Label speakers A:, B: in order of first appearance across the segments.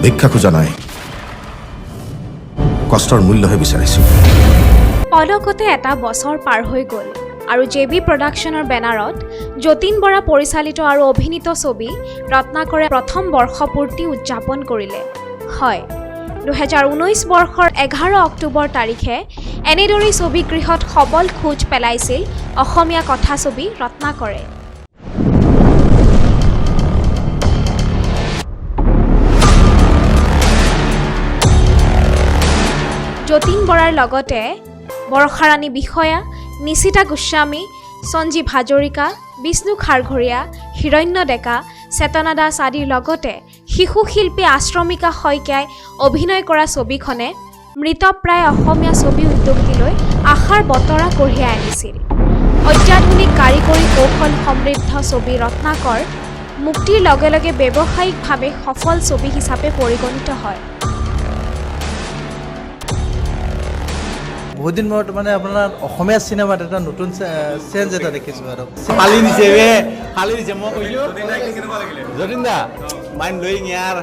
A: ভিক্ষা খোজা নাই, কষ্টৰ মূল্যহে বিচাৰিছোঁ।
B: পলকতে এটা বছৰ পাৰ হৈ গ'ল আৰু জে বি প্ৰডাকশ্যনৰ বেনাৰত যতীন বৰা পৰিচালিত আৰু অভিনীত ছবি ৰত্নাকৰে প্ৰথম বৰ্ষপূৰ্তি উদযাপন কৰিলে। হয়, 2019 বৰ্ষৰ 11 অক্টোবৰ তাৰিখে এনেদৰেই ছবিগৃহত সবল খোজ পেলাইছিল অসমীয়া কথাছবি ৰত্নাকৰে। যতীন বৰাৰ লগতে বৰষাৰাণী বিষয়া, নিশিতা গোস্বামী, সঞ্জীৱ হাজৰিকা, বিষ্ণু খাৰঘৰীয়া, হিৰণ্য ডেকা, চেতনা দাস আদিৰ লগতে শিশু শিল্পী আশ্ৰমিকা শইকীয়াই অভিনয় কৰা ছবিখনে মৃতপ্ৰায় অসমীয়া ছবি উদ্যোগটিলৈ আশাৰ বতৰা কঢ়িয়াই আনিছিল। অত্যাধুনিক কাৰিকৰী কৌশল সমৃদ্ধ ছবি ৰত্নাকৰ মুক্তিৰ লগে লগে ব্যৱসায়িকভাৱে সফল ছবি হিচাপে পৰিগণিত হয়।
C: বহুত দিন মূৰত মানে আপোনাৰ অসমীয়া চিনেমাত এটা নতুন চেঞ্জ এটা দেখিছোঁ আৰু।
D: ফালি দিছে বে, ফালি দিছে। মই কৈছোঁ, যতীন দা মাইণ্ড ব্লয়িং ইয়াৰ।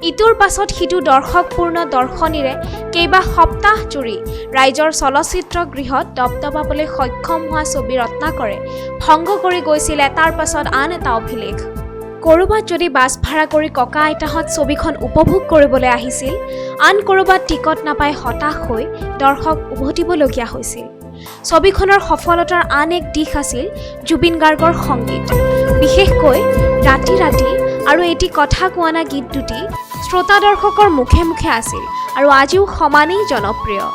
B: ইটোৰ পাছত সিটো দৰ্শকপূৰ্ণ দৰ্শনীৰে কেইবা সপ্তাহ জুৰি ৰাইজৰ চলচ্চিত্ৰ গৃহত দপদপাবলৈ সক্ষম হোৱা ছবি ৰত্নাকৰে ভংগ কৰি গৈছিল এটাৰ পাছত আন এটা অভিলেখ। ক'ৰবাত যদি বাছ ভাড়া কৰি ককা আইতাহঁত ছবিখন উপভোগ কৰিবলৈ আহিছিল, আন ক'ৰবাত টিকট নাপাই হতাশ হৈ দৰ্শক উভতিবলগীয়া হৈছিল। ছবিখনৰ সফলতাৰ আন এক দিশ আছিল জুবিন গাৰ্গৰ সংগীত। বিশেষকৈ ৰাতি ৰাতি আৰু এটি কথা কোৱানা গীত দুটি শ্ৰোতা দৰ্শকৰ মুখে মুখে আছিল আৰু আজিও সমানেই জনপ্ৰিয়।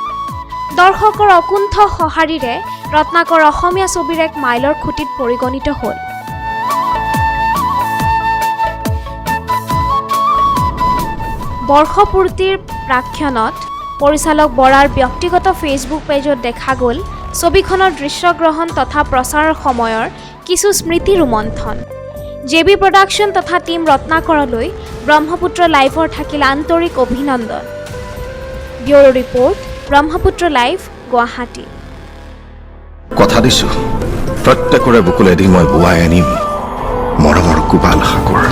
B: দৰ্শকৰ অকুণ্ঠ সঁহাৰিৰে ৰত্নাকৰ অসমীয়া ছবিৰ এক মাইলৰ খুঁটিত পৰিগণিত হ'ল। বৰ্ষপূৰ্তিৰ প্ৰাকক্ষণত পৰিচালক বৰাৰ ব্যক্তিগত ফেচবুক পেজত দেখা গ'ল ছবিখনৰ দৃশ্যগ্ৰহণ তথা প্ৰচাৰৰ সময়ৰ কিছু স্মৃতি ৰোমন্থন। জে বি প্ৰডাকশ্যন তথা টীম ৰত্নাকৰলৈ ব্ৰহ্মপুত্ৰ লাইভৰ থাকিল আন্তৰিক অভিনন্দন। Bureau' report, Brahmaputra live, Guwahati.
A: কথা দিছোঁ, প্ৰত্যেকৰে বুকুলৈ এদিন মই বোৱাই আনিম মৰমৰ কোবাল সাগৰ।